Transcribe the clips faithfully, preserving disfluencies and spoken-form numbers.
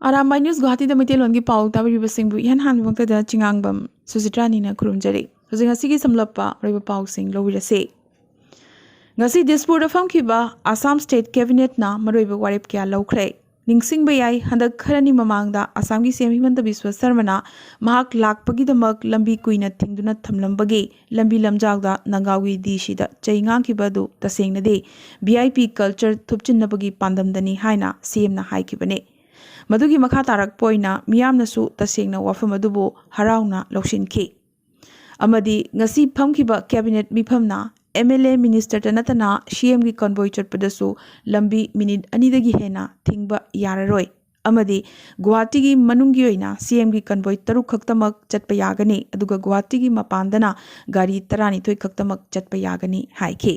Arambai news ꯒꯨꯋꯥꯍꯥꯇꯤꯗ ꯃꯩꯇꯩꯂꯣꯟꯒꯤ ꯄꯥꯎ ꯇꯥꯕꯤꯔꯤꯕꯁꯤꯡꯕꯨ ꯏꯍꯥꯟ ꯍꯥꯟꯕꯃꯛꯇꯗ ꯆꯤꯉꯥꯡꯕꯝ ꯁꯨꯖꯤꯇ꯭ꯔꯥꯅꯤꯅ ꯈꯨꯔꯨꯝꯖꯔꯤ꯫ ꯍꯧꯖꯤꯛ ꯉꯁꯤꯒꯤ ꯁꯝꯂꯞꯄ ꯑꯔꯣꯏꯕ ꯄꯥꯎꯁꯤꯡ ꯂꯧꯕꯤꯔꯁꯤ꯫ ꯉꯁꯤ ꯗꯤꯁꯄꯨꯔꯗ ꯐꯝꯈꯤꯕ ꯑꯁꯥꯝ ꯁ꯭ꯇꯦꯠ ꯀꯦꯕꯤꯅꯦꯠꯅ ꯃꯔꯨꯑꯣꯏꯕ ꯋꯥꯔꯦꯞ ꯀꯌꯥ ꯂꯧꯈ꯭ꯔꯦ꯫ ꯅꯤꯡꯁꯤꯡꯕ ꯌꯥꯏ, ꯍꯟꯗꯛ ꯈꯔꯅꯤ ꯃꯃꯥꯡꯗ ꯑꯁꯥꯝꯒꯤ ꯁꯤ ꯑꯦꯝ ꯍꯤꯃꯟꯇ ꯕꯤꯁ꯭ꯋ ꯁꯔꯃꯅ ꯃꯍꯥꯛ ꯂꯥꯛꯄꯒꯤꯗꯃꯛ ꯂꯝꯕꯤ ꯀꯨꯏꯅ ꯊꯤꯡꯗꯨꯅ ꯊꯝꯂꯝꯕꯒꯤ ꯂꯝꯕꯤ ꯂꯝꯖꯥꯎꯗ ꯅꯒꯥꯎꯒꯤ ꯗꯤ ꯁꯤꯗ ꯆꯩ ꯉꯥꯡꯈꯤꯕ ꯑꯗꯨ ꯇꯁꯦꯡꯅꯗꯤ ꯚꯤ ꯑꯥꯏ ꯄꯤ ꯀꯜꯆꯔ ꯊꯨꯞꯆꯤꯟꯅꯕꯒꯤ ꯄꯥꯟꯗꯝꯗꯅꯤ ꯍꯥꯏꯅ ꯁꯤ ꯑꯦꯝꯅ ꯍꯥꯏꯈꯤꯕꯅꯤ꯫ ꯃꯗꯨꯒꯤ ꯃꯈꯥ ꯇꯥꯔꯛꯄ ꯑꯣꯏꯅ ꯃꯤꯌꯥꯝꯅꯁꯨ ꯇꯁꯦꯡꯅ ꯋꯥꯐꯝ ꯑꯗꯨꯕꯨ ꯍꯔꯥꯎꯅ ꯂꯧꯁꯤꯟꯈꯤ꯫ ꯑꯃꯗꯤ ꯉꯁꯤ ꯐꯝꯈꯤꯕ ꯀꯦꯕꯤꯅꯦꯠ ꯃꯤꯐꯝꯅ ꯑꯦꯝ ꯑꯦꯜ ꯑꯦ ꯃꯤꯅꯤꯁꯇꯔꯇ ꯅꯠꯇꯅ ꯁꯤ ꯑꯦꯝꯒꯤ ꯀꯟꯚꯣꯏ ꯆꯠꯄꯗꯁꯨ ꯂꯝꯕꯤ ꯃꯤꯅꯤꯠ ꯑꯅꯤꯗꯒꯤ ꯍꯦꯟꯅ ꯊꯤꯡꯕ ꯌꯥꯔꯔꯣꯏ꯫ ꯑꯃꯗꯤ ꯒꯨꯋꯥꯍꯥꯇꯤꯒꯤ ꯃꯅꯨꯡꯒꯤ ꯑꯣꯏꯅ ꯁꯤ ꯑꯦꯝꯒꯤ ꯀꯟꯚꯣꯏ ꯇꯔꯨꯛ ꯈꯛꯇꯃꯛ ꯆꯠꯄ ꯌꯥꯒꯅꯤ, ꯑꯗꯨꯒ ꯒꯨꯋꯥꯍꯥꯇꯤꯒꯤ ꯃꯄꯥꯟꯗꯅ ꯒꯥꯔꯤ ꯇꯔꯥꯅꯤꯊꯣꯏ ꯈꯛꯇꯃꯛ ꯆꯠꯄ ꯌꯥꯒꯅꯤ ꯍꯥꯏꯈꯤ꯫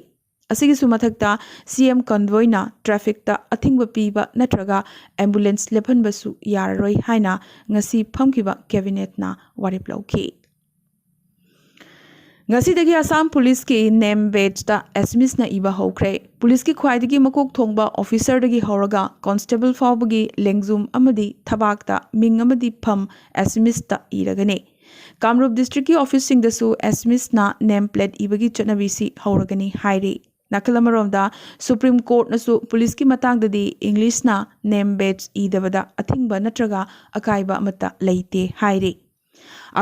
ꯑꯁꯤꯒꯤꯁꯨ ꯃꯊꯛꯇ ꯁꯤ ꯑꯦꯝ ꯀꯟꯚꯣꯏꯅ ꯇ꯭ꯔꯥꯐꯤꯛꯇ ꯑꯊꯤꯡꯕ ꯄꯤꯕ ꯅꯠꯇ꯭ꯔꯒ ꯑꯦꯝꯕꯨꯂꯦꯟꯁ ꯂꯦꯞꯍꯟꯕꯁꯨ ꯌꯥꯔꯔꯣꯏ ꯍꯥꯏꯅ ꯉꯁꯤ ꯐꯝꯈꯤꯕ ꯀꯦꯕꯤꯅꯦꯠꯅ ꯋꯥꯔꯦꯞ ꯂꯧꯈꯤ꯫ ꯉꯁꯤꯗꯒꯤ ꯑꯁꯥꯝ ꯄꯨꯂꯤꯁꯀꯤ ꯅꯦꯝ ꯕꯦꯖꯇ ꯑꯦꯁꯃꯤꯁꯅ ꯏꯕ ꯍꯧꯈ꯭ꯔꯦ꯫ ꯄꯨꯂꯤꯁꯀꯤ ꯈ꯭ꯋꯥꯏꯗꯒꯤ ꯃꯀꯣꯛ ꯊꯣꯡꯕ ꯑꯣꯐꯤꯁꯔꯗꯒꯤ ꯍꯧꯔꯒ ꯀꯣꯟꯁꯇꯦꯕꯜ ꯐꯥꯎꯕꯒꯤ ꯂꯦꯡꯖꯨꯝ ꯑꯃꯗꯤ ꯊꯕꯥꯛꯇ ꯃꯤꯡ ꯑꯃꯗꯤ ꯐꯝ ꯑꯦꯁꯃꯤꯁꯇ ꯏꯔꯒꯅꯤ꯫ ꯀꯥꯝꯔꯨꯞ ꯗꯤꯁꯇ꯭ꯔꯤꯛꯀꯤ ꯑꯣꯐꯤꯁꯁꯤꯡꯗꯁꯨ ꯑꯦꯁꯃꯤꯁꯅ ꯅꯦꯝ ꯄ꯭ꯂꯦꯠ ꯏꯕꯒꯤ ꯆꯠꯅꯕꯤꯁꯤ ꯍꯧꯔꯒꯅꯤ ꯍꯥꯏꯔꯤ꯫ ꯅꯥꯀꯜ ꯑꯃꯔꯣꯝꯗ, ꯁꯨꯄ꯭ꯔꯤꯝ ꯀꯣꯔꯠꯅꯁꯨ ꯄꯨꯂꯤꯁꯀꯤ ꯃꯇꯥꯡꯗꯗꯤ ꯏꯪꯂꯤꯁꯅ ꯅꯦꯝ ꯕꯦꯖ ꯏꯗꯕꯗ ꯑꯊꯤꯡꯕ ꯅꯠꯇ꯭ꯔꯒ ꯑꯀꯥꯏꯕ ꯑꯃꯠꯇ ꯂꯩꯇꯦ ꯍꯥꯏꯔꯤ꯫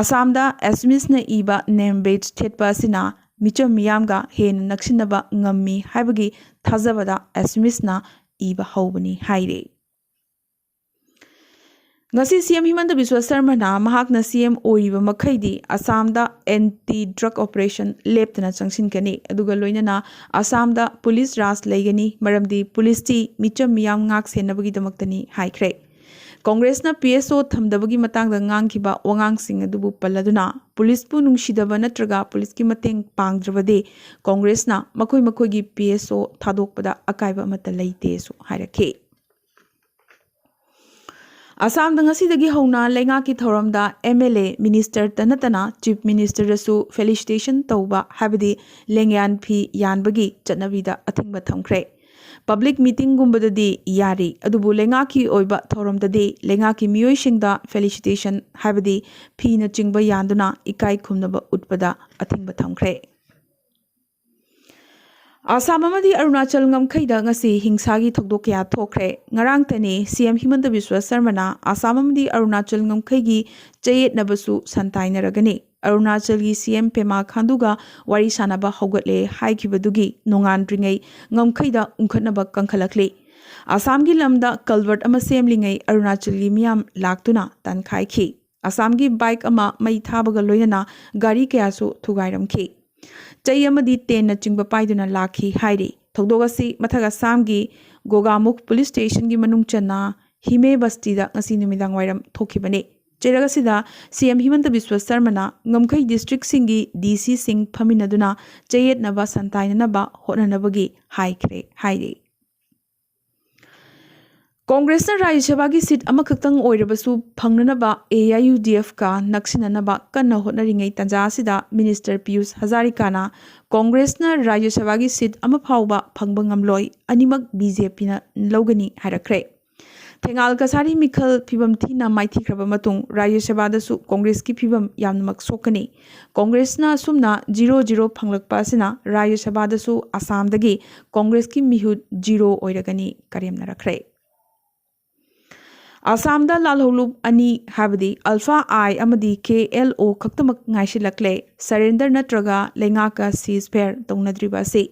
ꯑꯁꯥꯝꯗ ꯑꯦꯁꯃꯤꯁꯅ ꯏꯕ ꯅꯦꯝ ꯕꯦꯖ ꯊꯦꯠꯄ ꯑꯁꯤꯅ ꯃꯤꯆꯝ ꯃꯤꯌꯥꯝꯒ ꯍꯦꯟꯅ ꯅꯛꯁꯤꯟꯅꯕ ꯉꯝꯃꯤ ꯍꯥꯏꯕꯒꯤ ꯊꯥꯖꯕꯗ ꯑꯦꯁꯃꯤꯁꯅ ꯏꯕ ꯍꯧꯕꯅꯤ ꯍꯥꯏꯔꯤ꯫ ꯉꯁꯤ ꯁꯤ ꯑꯦꯝ ꯍꯤꯃꯟꯇ ꯕꯤꯁ꯭ꯋ ꯁꯔꯃꯅ ꯃꯍꯥꯛꯅ ꯁꯤ ꯑꯦꯝ ꯑꯣꯏꯔꯤꯕ ꯃꯈꯩꯗꯤ ꯑꯁꯥꯝꯗ ꯑꯦꯟꯇꯤ ꯗ꯭ꯔꯒ ꯑꯣꯄꯔꯦꯁꯟ ꯂꯦꯞꯇꯅ ꯆꯪꯁꯤꯟꯒꯅꯤ, ꯑꯗꯨꯒ ꯂꯣꯏꯅꯅ ꯑꯁꯥꯝꯗ ꯄꯨꯂꯤꯁ ꯔꯥꯖ ꯂꯩꯒꯅꯤ, ꯃꯔꯝꯗꯤ ꯄꯨꯂꯤꯁꯇꯤ ꯃꯤꯆꯝ ꯃꯤꯌꯥꯝ ꯉꯥꯛ ꯁꯦꯟꯅꯕꯒꯤꯗꯃꯛꯇꯅꯤ ꯍꯥꯏꯈ꯭ꯔꯦ꯫ ꯀꯣꯡꯒ꯭ꯔꯦꯁꯅ ꯄꯤ ꯑꯦꯁ ꯑꯣ ꯊꯝꯗꯕꯒꯤ ꯃꯇꯥꯡꯗ ꯉꯥꯡꯈꯤꯕ ꯋꯥꯉꯥꯡꯁꯤꯡ ꯑꯗꯨꯕꯨ ꯄꯜꯂꯗꯨꯅ, ꯄꯨꯂꯤꯁꯄꯨ ꯅꯨꯡꯁꯤꯗꯕ ꯅꯠꯇ꯭ꯔꯒ ꯄꯨꯂꯤꯁꯀꯤ ꯃꯇꯦꯡ ꯄꯥꯡꯗ꯭ꯔꯕꯗꯤ ꯀꯣꯡꯒ꯭ꯔꯦꯁꯅ ꯃꯈꯣꯏ ꯃꯈꯣꯏꯒꯤ ꯄꯤ ꯑꯦꯁ ꯑꯣ ꯊꯥꯗꯣꯛꯄꯗ ꯑꯀꯥꯏꯕ ꯑꯃꯠꯇ ꯂꯩꯇꯦꯁꯨ ꯍꯥꯏꯔꯛꯈꯤ꯫ ꯑꯁꯥꯝꯗ ꯉꯁꯤꯗꯒꯤ ꯍꯧꯅ ꯂꯩꯉꯥꯛꯀꯤ ꯊꯧꯔꯝꯗ ꯑꯦꯝ ꯑꯦꯜ ꯑꯦ, ꯃꯤꯅꯤꯁꯇꯔꯇ ꯅꯠꯇꯅ ꯆꯤꯐ ꯃꯤꯅꯤꯁꯇꯔꯗꯁꯨ ꯐꯦꯂꯤꯁꯤꯇꯦꯁꯟ ꯇꯧꯕ, ꯍꯥꯏꯕꯗꯤ ꯂꯦꯡꯌꯥꯟ ꯐꯤ ꯌꯥꯟꯕꯒꯤ ꯆꯠꯅꯕꯤꯗ ꯑꯊꯤꯡꯕ ꯊꯝꯈ꯭ꯔꯦ꯫ ꯄꯕ꯭ꯂꯤꯛ ꯃꯤꯇꯤꯡꯒꯨꯝꯕꯗꯗꯤ ꯌꯥꯔꯤ, ꯑꯗꯨꯕꯨ ꯂꯩꯉꯥꯛꯀꯤ ꯑꯣꯏꯕ ꯊꯧꯔꯝꯗꯗꯤ ꯂꯩꯉꯥꯛꯀꯤ ꯃꯤꯑꯣꯏꯁꯤꯡꯗ ꯐꯦꯂꯤꯁꯤꯇꯦꯁꯟ ꯍꯥꯏꯕꯗꯤ ꯐꯤꯅꯆꯤꯡꯕ ꯌꯥꯟꯗꯨꯅ ꯏꯀꯥꯏ ꯈꯨꯝꯅꯕ ꯎꯠꯄꯗ ꯑꯊꯤꯡꯕ ꯊꯝꯈ꯭ꯔꯦ꯫ ꯑꯁꯥꯝ ꯑꯃꯗꯤ ꯑꯔꯨꯅꯥꯆꯜ ꯉꯝꯈꯩꯗ ꯉꯁꯤ ꯍꯤꯡꯁꯥꯒꯤ ꯊꯧꯗꯣꯛ ꯀꯌꯥ ꯊꯣꯛꯈ꯭ꯔꯦ꯫ ꯉꯔꯥꯡꯇꯅꯤ ꯁꯤ ꯑꯦꯝ ꯍꯤꯃꯟꯇ ꯕꯤꯁ꯭ꯋ ꯁꯔꯃꯅ ꯑꯁꯥꯝ ꯑꯃꯗꯤ ꯑꯔꯨꯅꯥꯆꯜ ꯉꯝꯈꯩꯒꯤ ꯆꯌꯦꯠꯅꯕꯁꯨ ꯁꯟꯇꯥꯏꯅꯔꯒꯅꯤ꯫ ꯑꯔꯨꯅꯥꯆꯜꯒꯤ ꯁꯤ ꯑꯦꯝ ꯄꯦꯃꯥ ꯈꯥꯟꯗꯨꯒ ꯋꯥꯔꯤ ꯁꯥꯅꯕ ꯍꯧꯒꯠꯂꯦ ꯍꯥꯏꯈꯤꯕꯗꯨꯒꯤ ꯅꯣꯡꯉꯥꯟꯗ꯭ꯔꯤꯉꯩ ꯉꯝꯈꯩꯗ ꯎꯪꯈꯠꯅꯕ ꯀꯟꯈꯠꯂꯛꯂꯤ꯫ ꯑꯁꯥꯝꯒꯤ ꯂꯝꯗ ꯀꯜꯚꯔꯠ ꯑꯃ ꯁꯦꯝꯂꯤꯉꯩ ꯑꯔꯨꯅꯥꯆꯜꯒꯤ ꯃꯤꯌꯥꯝ ꯂꯥꯛꯇꯨꯅ ꯇꯥꯟꯈꯥꯏꯈꯤ꯫ ꯑꯁꯥꯝꯒꯤ ꯕꯥꯏꯛ ꯑꯃ ꯃꯩ ꯊꯥꯕꯒ ꯂꯣꯏꯅꯅ ꯒꯥꯔꯤ ꯀꯌꯥꯁꯨ ꯊꯨꯒꯥꯏꯔꯝꯈꯤ꯫ ꯆꯩ ꯑꯃꯗꯤ ꯇꯦꯟꯅꯆꯤꯡꯕ ꯄꯥꯏꯗꯨꯅ ꯂꯥꯛꯈꯤ ꯍꯥꯏꯔꯤ꯫ ꯊꯧꯗꯣꯛ ꯑꯁꯤ ꯃꯊꯛ ꯑꯁꯥꯝꯒꯤ ꯒꯣꯒꯥꯃꯨꯈ ꯄꯨꯂꯤꯁ ꯁ꯭ꯇꯦꯁꯟꯒꯤ ꯃꯅꯨꯡ ꯆꯟꯅ ꯍꯤꯃꯦ ꯕꯁꯇꯤꯗ ꯉꯁꯤ ꯅꯨꯃꯤꯗꯥꯡ ꯋꯥꯏꯔꯝ ꯊꯣꯛꯈꯤꯕꯅꯤ꯫ ꯆꯩꯔꯛ ꯑꯁꯤꯗ ꯁꯤ ꯑꯦꯝ ꯍꯤꯃꯟꯇ ꯕꯤꯁ꯭ꯋ ꯁꯔꯃꯅ ꯉꯝꯈꯩ ꯗꯤꯁꯇ꯭ꯔꯤꯛꯁꯤꯡꯒꯤ ꯗꯤ ꯁꯤꯁꯤꯡ ꯐꯝꯃꯤꯟꯅꯗꯨꯅ ꯆꯌꯦꯠꯅꯕ ꯁꯟꯇꯥꯏꯅꯅꯕ ꯍꯣꯠꯅꯅꯕꯒꯤ ꯍꯥꯏꯈ꯭ꯔꯦ ꯍꯥꯏꯔꯤ꯫ ꯀꯣꯡꯒ꯭ꯔꯦꯁꯅ ꯔꯥꯖ꯭ꯌ ꯁꯚꯥꯒꯤ ꯁꯤꯠ ꯑꯃꯈꯛꯇꯪ ꯑꯣꯏꯔꯕꯁꯨ ꯐꯪꯅꯅꯕ ꯑꯦ ꯑꯥꯏ ꯌꯨ ꯗꯤ ꯑꯦꯐꯀ ꯅꯛꯁꯤꯟꯅꯅꯕ ꯀꯟꯅ ꯍꯣꯠꯅꯔꯤꯉꯩ ꯇꯥꯟꯖꯥ ꯑꯁꯤꯗ ꯃꯤꯅꯤꯁꯇꯔ ꯄꯤꯌꯨꯁ ꯍꯖꯥꯔꯤꯀꯥꯅ ꯀꯣꯡꯒ꯭ꯔꯦꯁꯅ ꯔꯥꯖ꯭ꯌ ꯁꯚꯥꯒꯤ ꯁꯤꯠ ꯑꯃ ꯐꯥꯎꯕ ꯐꯪꯕ ꯉꯝꯂꯣꯏ, ꯑꯅꯤꯃꯛ ꯕꯤ ꯖꯦ ꯄꯤꯅ ꯂꯧꯒꯅꯤ ꯍꯥꯏꯔꯛꯈ꯭ꯔꯦ꯫ ꯊꯦꯉꯥꯜ ꯀꯁꯥꯔꯤ ꯃꯤꯈꯜ ꯐꯤꯕꯝ ꯊꯤꯅ ꯃꯥꯏꯊꯤꯈ꯭ꯔꯕ ꯃꯇꯨꯡ ꯔꯥꯖ꯭ꯌ ꯁꯚꯥꯗꯁꯨ ꯀꯣꯡꯒ꯭ꯔꯦꯁꯀꯤ ꯐꯤꯕꯝ ꯌꯥꯝꯅꯃꯛ ꯁꯣꯛꯀꯅꯤ꯫ ꯀꯣꯡꯒ꯭ꯔꯦꯁꯅ ꯑꯁꯨꯝꯅ ꯖꯤꯔꯣ ꯖꯤꯔꯣ ꯐꯪꯂꯛꯄ ꯑꯁꯤꯅ ꯔꯥꯖ꯭ꯌ ꯁꯚꯥꯗꯁꯨ ꯑꯁꯥꯝꯗꯒꯤ ꯀꯣꯡꯒ꯭ꯔꯦꯁꯀꯤ ꯃꯤꯍꯨꯠ ꯖꯤꯔꯣ ꯑꯣꯏꯔꯒꯅꯤ ꯀꯔꯦꯝꯅꯔꯛꯈ꯭ꯔꯦ꯫ ꯑꯁꯥꯝꯗ ꯂꯥꯜꯍꯧꯂꯨꯞ ꯑꯅꯤ ꯍꯥꯏꯕꯗꯤ ꯑꯜꯐꯥ ꯑꯥꯏ ꯑꯃꯗꯤ ꯀꯦ ꯑꯦꯜ ꯑꯣ ꯈꯛꯇꯃꯛ ꯉꯥꯏꯁꯤꯜꯂꯛꯂꯦ꯫ ꯁꯔꯦꯟꯗꯔ ꯅꯠꯇ꯭ꯔꯒ ꯂꯩꯉꯥꯛꯀ ꯁꯤꯖ ꯐꯦꯌꯔ ꯇꯧꯅꯗ꯭ꯔꯤꯕ ꯑꯁꯤ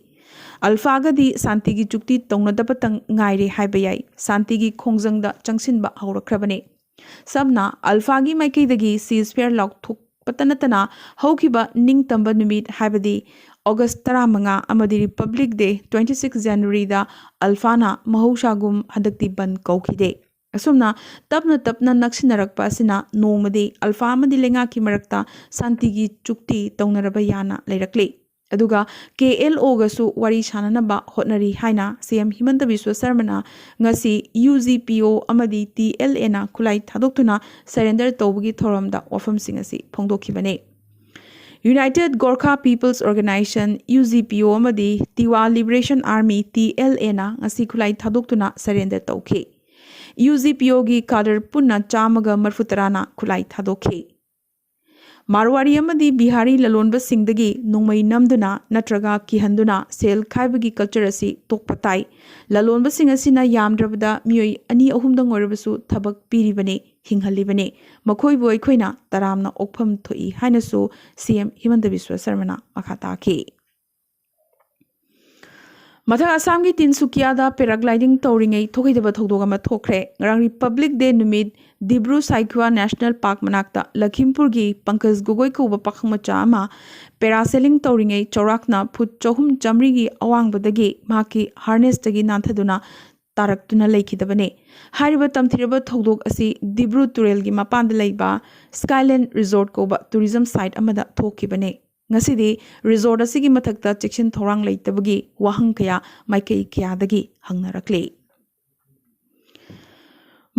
ꯑꯜꯐꯥꯒꯗꯤ ꯁꯥꯟꯇꯤꯒꯤ ꯆꯨꯛꯇꯤ ꯇꯧꯅꯗꯕꯇꯪ ꯉꯥꯏꯔꯦ ꯍꯥꯏꯕ ꯌꯥꯏ꯫ ꯁꯥꯟꯇꯤꯒꯤ ꯈꯣꯡꯖꯪꯗ ꯆꯪꯁꯤꯟꯕ ꯍꯧꯔꯛꯈ꯭ꯔꯕꯅꯤ꯫ ꯁꯝꯅ ꯑꯜꯐꯥꯒꯤ ꯃꯥꯏꯀꯩꯗꯒꯤ ꯁꯤꯖ ꯐꯦꯌꯔ ꯂꯥꯎꯊꯣꯛꯄꯇ ꯅꯠꯇꯅ ꯍꯧꯈꯤꯕ ꯅꯤꯡꯇꯝꯕ ꯅꯨꯃꯤꯠ ꯍꯥꯏꯕꯗꯤ ꯑꯣꯒꯁ ꯇꯔꯥꯃꯉꯥ ꯑꯃꯗꯤ ꯔꯤꯄꯕ꯭ꯂꯤꯛ ꯗꯦ, ꯇ꯭ꯋꯦꯟꯇꯤ ꯁꯤꯛꯁ ꯖꯅꯋꯥꯔꯤꯗ ꯑꯜꯐꯥꯅ ꯃꯍꯧꯁꯥꯒꯨꯝ ꯍꯟꯗꯛꯇꯤ ꯕꯟ ꯀꯧꯈꯤꯗꯦ꯫ ꯑꯁꯨꯝꯅ ꯇꯞꯅ ꯇꯞꯅ ꯅꯛꯁꯤꯟꯅꯔꯛꯄ ꯑꯁꯤꯅ ꯅꯣꯡꯃꯗꯤ ꯑꯜꯐꯥ ꯑꯃꯗꯤ ꯂꯩꯉꯥꯛꯀꯤ ꯃꯔꯛꯇ ꯁꯥꯟꯇꯤꯒꯤ ꯆꯨꯛꯇꯤ ꯇꯧꯅꯔꯕ ꯌꯥꯅ ꯂꯩꯔꯛꯂꯤ꯫ ꯑꯗꯨꯒ ꯀꯦ ꯑꯦꯜ ꯑꯣꯒꯁꯨ ꯋꯥꯔꯤ ꯁꯥꯅꯅꯕ ꯍꯣꯠꯅꯔꯤ ꯍꯥꯏꯅ ꯁꯤ ꯑꯦꯝ ꯍꯤꯃꯟꯇ ꯕꯤꯁ꯭ꯋ ꯁꯔꯃꯅ ꯉꯁꯤ ꯌꯨ ꯖꯤ ꯄꯤ ꯑꯣ ꯑꯃꯗꯤ ꯇꯤ ꯑꯦꯜ ꯑꯦꯅ ꯈꯨꯠꯂꯥꯏ ꯊꯥꯗꯣꯛꯇꯨꯅ ꯁꯔꯦꯟꯗꯔ ꯇꯧꯕꯒꯤ ꯊꯧꯔꯝꯗ ꯋꯥꯐꯝꯁꯤꯡ ꯑꯁꯤ ꯐꯣꯡꯗꯣꯛꯈꯤꯕꯅꯤ꯫ United Gorkha People's Organization, U G P O, ꯑꯃꯗꯤ Tiwa Liberation Army, T L A, ꯅ ꯉꯁꯤ ꯈꯨꯠꯂꯥꯏ ꯊꯥꯗꯣꯛꯇꯨꯅ surrender ꯇꯧꯈꯤ꯫ U G P O ꯒꯤ cadre ꯄꯨꯟꯅ ꯆꯥꯝꯃꯒ ꯃꯔꯤꯐꯨ ꯇꯔꯥꯅ ꯈꯨꯠꯂꯥꯏ ꯊꯥꯗꯣꯛꯈꯤ꯫ ꯃꯥꯔꯋꯥꯔꯤ ꯑꯃꯗꯤ ꯕꯤꯍꯥꯔꯤ ꯂꯂꯣꯟꯕꯁꯤꯡꯗꯒꯤ ꯅꯣꯡꯃꯩ ꯅꯝꯗꯨꯅ ꯅꯠꯇ꯭ꯔꯒ ꯀꯤꯍꯟꯗꯨꯅ ꯁꯦꯜ ꯈꯥꯏꯕꯒꯤ culture ꯑꯁꯤ ꯇꯣꯛꯄ ꯇꯥꯏ꯫ ꯂꯂꯣꯟꯕꯁꯤꯡ ꯑꯁꯤꯅ ꯌꯥꯝꯗ꯭ꯔꯕꯗ ꯃꯤꯑꯣꯏ ꯑꯅꯤ ꯑꯍꯨꯝꯗꯪ ꯑꯣꯏꯔꯕꯁꯨ ꯊꯕꯛ ꯄꯤꯔꯤꯕꯅꯤ, ꯍꯤꯡꯍꯜꯂꯤꯕꯅꯤ꯫ ꯃꯈꯣꯏꯕꯨ ꯑꯩꯈꯣꯏꯅ ꯇꯔꯥꯝꯅ ꯑꯣꯛꯐꯝ ꯊꯣꯛꯏ ꯍꯥꯏꯅꯁꯨ C M ꯍꯤꯃꯟꯇ ꯕꯤꯁ꯭ꯋ ꯁꯔꯃꯅ ꯃꯈꯥ ꯇꯥꯈꯤ꯫ ꯃꯊꯛ ꯑꯁꯥꯝꯒꯤ ꯇꯤꯟꯁꯨꯀꯤꯌꯥꯗ paragliding ꯇꯧꯔꯤꯉꯩ ꯊꯣꯛꯈꯤꯗꯕ ꯊꯧꯗꯣꯛ ꯑꯃ ꯊꯣꯛꯈ꯭ꯔꯦ꯫ ꯉꯔꯥꯡ Republic Day ꯅꯨꯃꯤꯠ ꯗꯤꯕ꯭ꯔꯨ ꯁꯥꯏꯈ꯭ꯋꯥ National Park ꯃꯅꯥꯛꯇ ꯂꯈꯤꯝꯄꯨꯔꯒꯤ ꯄꯪꯀꯖ ꯒꯣꯒꯣꯏ ꯀꯧꯕ ꯄꯥꯈꯪ ꯃꯆꯥ ꯑꯃ parasailing ꯇꯧꯔꯤꯉꯩ ꯆꯥꯎꯔꯥꯛꯅ ꯐꯨꯠ ꯆꯍꯨꯝ ꯆꯥꯃꯔꯤꯒꯤ ꯑꯋꯥꯡꯕꯗꯒꯤ ꯃꯍꯥꯛꯀꯤ harnessꯇꯒꯤ ꯅꯥꯟꯊꯗꯨꯅ ꯇꯥꯔꯛꯇꯨꯅ ꯂꯩꯈꯤꯗꯕꯅꯤ꯫ ꯍꯥꯏꯔꯤꯕ ꯇꯝꯊꯤꯔꯕ ꯊꯧꯗꯣꯛ ꯑꯁꯤ ꯗꯤꯕ꯭ꯔꯨ ꯇꯨꯔꯦꯜꯒꯤ ꯃꯄꯥꯟꯗ ꯂꯩꯕ Skyland Resort ꯀꯧꯕ tourism site ꯑꯃꯗ ꯊꯣꯛꯈꯤꯕꯅꯤ꯫ ꯉꯁꯤꯗꯤ resort ꯑꯁꯤꯒꯤ ꯃꯊꯛꯇ ꯆꯦꯛꯁꯤꯟ ꯊꯧꯔꯥꯡ ꯂꯩꯇꯕꯒꯤ ꯋꯥꯍꯪ ꯀꯌꯥ ꯃꯥꯏꯀꯩ ꯀꯌꯥꯗꯒꯤ ꯍꯪꯅꯔꯛꯂꯤ꯫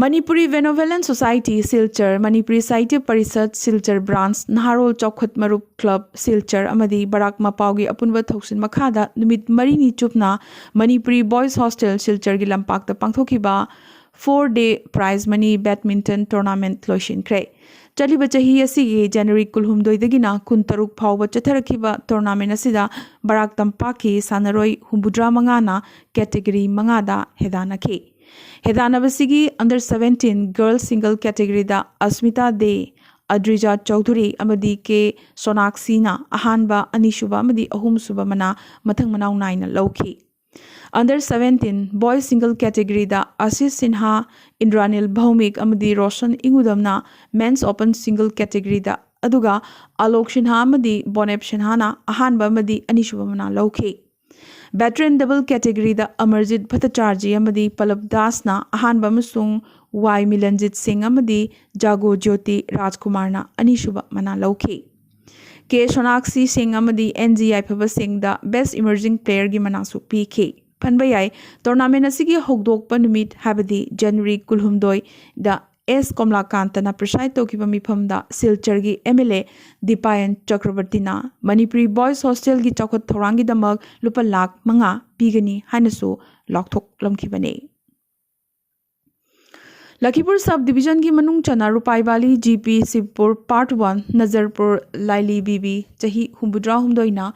ꯃꯅꯤꯄꯨꯔꯤ Venovellan Society ꯁꯤꯜꯆꯔ, ꯃꯅꯤꯄꯨꯔꯤ ꯁꯥꯍꯤꯇ꯭ꯌ ꯄꯔꯤꯁꯠ ꯁꯤꯜꯆꯔ branch, ꯅꯍꯥꯔꯣꯜ ꯆꯥꯎꯈꯠ ꯃꯔꯨꯞ club ꯁꯤꯜꯆꯔ ꯑꯃꯗꯤ ꯕꯔꯥꯛ ꯃꯄꯥꯎꯒꯤ ꯑꯄꯨꯟꯕ ꯊꯧꯁꯤꯜ ꯃꯈꯥꯗ ꯅꯨꯃꯤꯠ ꯃꯔꯤꯅꯤ ꯆꯨꯞꯅ ꯃꯅꯤꯄꯨꯔꯤ Boys Hostel ꯁꯤꯜꯆꯔꯒꯤ ꯂꯝꯄꯥꯛꯇ ꯄꯥꯡꯊꯣꯛꯈꯤꯕ four day prize money badminton tournament ꯂꯣꯏꯁꯤꯟꯈ꯭ꯔꯦ꯫ ꯆꯠꯂꯤꯕ ꯆꯍꯤ ꯑꯁꯤꯒꯤ January ꯀꯨꯟꯍꯨꯝꯗꯣꯏꯗꯒꯤꯅ ꯀꯨꯟꯇꯔꯨꯛ ꯐꯥꯎꯕ ꯆꯠꯊꯔꯛꯈꯤꯕ tournament ꯑꯁꯤꯗ ꯕꯔꯥꯛ ꯇꯝꯄꯥꯛꯀꯤ ꯁꯥꯟꯅꯔꯣꯏ ꯍꯨꯝꯐꯨꯇꯔꯥ ꯃꯉꯥꯅ category ꯃꯉꯥꯗ ꯍꯦꯗꯥꯟꯅꯈꯤ꯫ ꯍꯦꯗꯥꯟꯅꯕꯁꯤꯒꯤ under seventeen girls single categoryꯗ ꯑꯁ꯭ꯃꯤꯇꯥ ꯗꯦ, ꯑꯗ꯭ꯔꯤꯖꯥ ꯆꯧꯙꯨꯔꯤ ꯑꯃꯗꯤ ꯀꯦ ꯁꯣꯅꯥꯛꯁꯤꯅ ꯑꯍꯥꯟꯕ, ꯑꯅꯤꯁꯨꯕ ꯑꯃꯗꯤ ꯑꯍꯨꯝꯁꯨꯕ ꯃꯅꯥ ꯃꯊꯪ ꯃꯅꯥꯎ ꯅꯥꯏꯅ ꯂꯧꯈꯤ꯫ Under seventeen boys single categoryꯗ ꯑꯁꯤꯁ ꯁꯤꯟꯍꯥ, ꯏꯟꯗ꯭ꯔꯥꯅꯤꯜ ꯚꯧꯃꯤꯛ ꯑꯃꯗꯤ ꯔꯣꯁꯟ ꯏꯉꯨꯗꯝꯅ men's open single categoryꯗ, ꯑꯗꯨꯒ ꯑꯂꯣꯛ ꯁꯤꯟꯍꯥ ꯑꯃꯗꯤ ꯕꯣꯅꯦꯞ ꯁꯤꯟꯍꯥꯅ ꯑꯍꯥꯟꯕ ꯑꯃꯗꯤ ꯑꯅꯤꯁꯨꯕ ꯃꯅꯥ ꯂꯧꯈꯤ꯫ Veteran double categoryꯗ ꯑꯃꯔꯖꯤꯠ ꯚꯠꯇꯆꯥꯔꯖꯤ ꯑꯃꯗꯤ ꯄꯂꯕ ꯗꯥꯁꯅ ꯑꯍꯥꯟꯕ ꯑꯃꯁꯨꯡ ꯋꯥꯏ ꯃꯤꯂꯟꯖꯤꯠ ꯁꯤꯡ ꯑꯃꯗꯤ ꯖꯥꯒꯣ ꯖ꯭ꯌꯣꯇꯤ ꯔꯥꯖꯀꯨꯃꯥꯔꯅ ꯑꯅꯤꯁꯨꯕ ꯃꯅꯥ ꯂꯧꯈꯤ꯫ ꯀꯦ ꯁꯣꯅꯥꯛꯁꯤ ꯁꯤꯡ ꯑꯃꯗꯤ ꯑꯦꯟ ꯖꯤ ꯌꯥꯏꯐꯕ ꯁꯤꯡꯗ Best Emerging Playerꯒꯤ ꯃꯅꯥꯁꯨ ꯄꯤꯈꯤ꯫ ꯈꯟꯕ ꯌꯥꯏ, tournament ꯑꯁꯤꯒꯤ ꯍꯧꯗꯣꯛꯄ ꯅꯨꯃꯤꯠ, ꯍꯥꯏꯕꯗꯤ January ꯀꯨꯟꯍꯨꯝꯗꯣꯏꯗ ꯑꯦꯁ ꯀꯣꯝꯂꯥꯀꯥꯟꯇꯅ ꯄ꯭ꯔꯤꯁꯥꯏꯗ ꯇꯧꯈꯤꯕ ꯃꯤꯐꯝꯗ ꯁꯤꯜꯆꯔꯒꯤ ꯑꯦꯝ ꯑꯦꯜ ꯑꯦ ꯗꯤꯄꯥꯌꯟ ꯆꯀ꯭ꯔꯕꯔꯇꯤꯅ ꯃꯅꯤꯄꯨꯔꯤ ꯕꯣꯏꯁ ꯍꯣꯁꯇꯦꯜꯒꯤ ꯆꯥꯎꯈꯠ ꯊꯧꯔꯥꯡꯒꯤꯗꯃꯛ ꯂꯨꯄꯥ ꯂꯥꯈ ꯃꯉꯥ ꯄꯤꯒꯅꯤ ꯍꯥꯏꯅꯁꯨ ꯂꯥꯎꯊꯣꯛꯂꯝꯈꯤꯕꯅꯤ꯫ ꯂꯈꯤꯄꯨꯔ ꯁꯕ ꯗꯤꯕꯤꯖꯟꯒꯤ ꯃꯅꯨꯡ ꯆꯟꯅ Rupai valley, G P Shivpur part one, Nazarpur, Laili Bibi, ꯆꯍꯤ ꯍꯨꯝꯐꯨꯇꯔꯥꯍꯨꯝꯗꯣꯏꯅ